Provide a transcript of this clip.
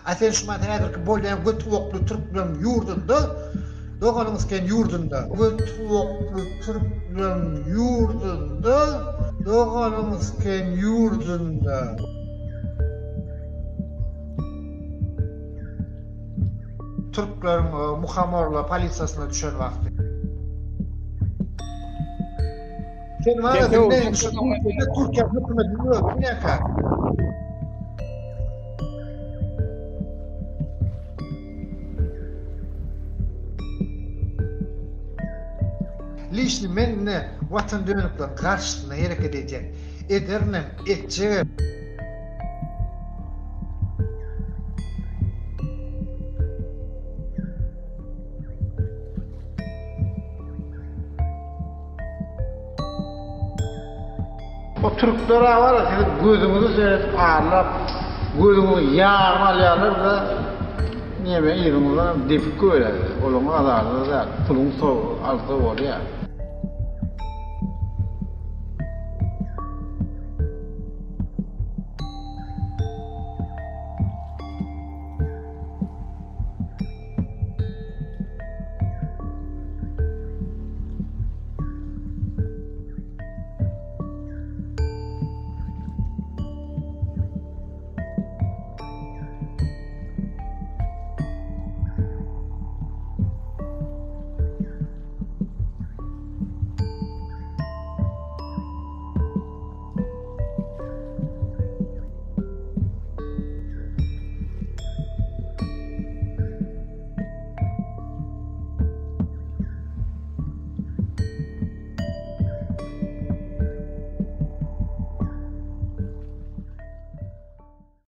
A sen şumat häzirki bolýan göt gulakly türkmen ýurdunda doganyň isken ýurdunda. Göt gulakly türkmen ýurdunda doganyň isken ýurdunda. Türkleriň muhamorla polisiýasyna düşen wagty. Sen bana dinle şu Türkiýede Türkiýe hökümetiniň özi günäkär. Lişni men ine watan dönükleriň garşysynda hereket edýän. Ederinem, etjegem. O türkler-ä bar-a siziň gözüňizi seredip arlap, gözüňiziň ýagyny alýarlar-da, neme yzyňyzdanam depip goýberýärler. Olaryň azary-da däl, puluň alsa bolýar.